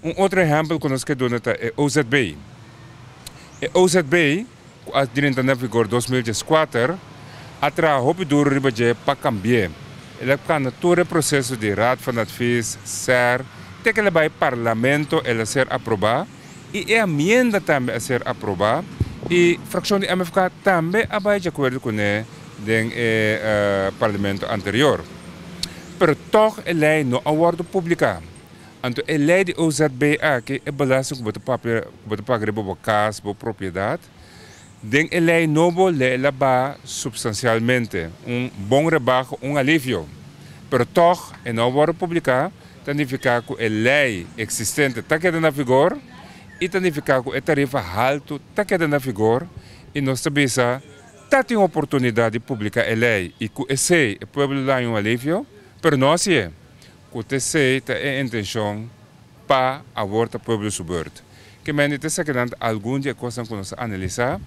Un otro ehèmpel ku nos ke duna ta e OZB. E OZB, ku a drenta na vigor 2014, a traha hopi duru riba dje pa kambi'é. El a kana tur e proseso di Raad van Advies, SER, te ku el a bai Parlamento el a ser aprobá i e amienda tambe a ser aprobá i frakshon di MFK tambe a bai di akuerdo kuné den e Parlamento anterior. Pero tòg e lei no a wòrdu publiká. Anto e lei di OZB aki, e belasting ku bo ta papia, ku bo ta paga riba bo kas, bo propiedat, den e lei nobo lei el a baha supstansialmente, un bon rebaho, un alivio. Pero tòg e no a wòrdu publiká, ta nifiká ku e lei eksistente ta keda na vigor i ta nifiká ku e tarifa haltu ta keda na vigor i nos ta bisa ta tin oportunidat di publiká e lei i ku esei e pueblo lo haña un alivio, pero no hasié. Ku t'esei ta e intenshon pa awor ta pueblo su beurt. Ke mende t'esakinan ta algun di e kosnan ku nos a analisá.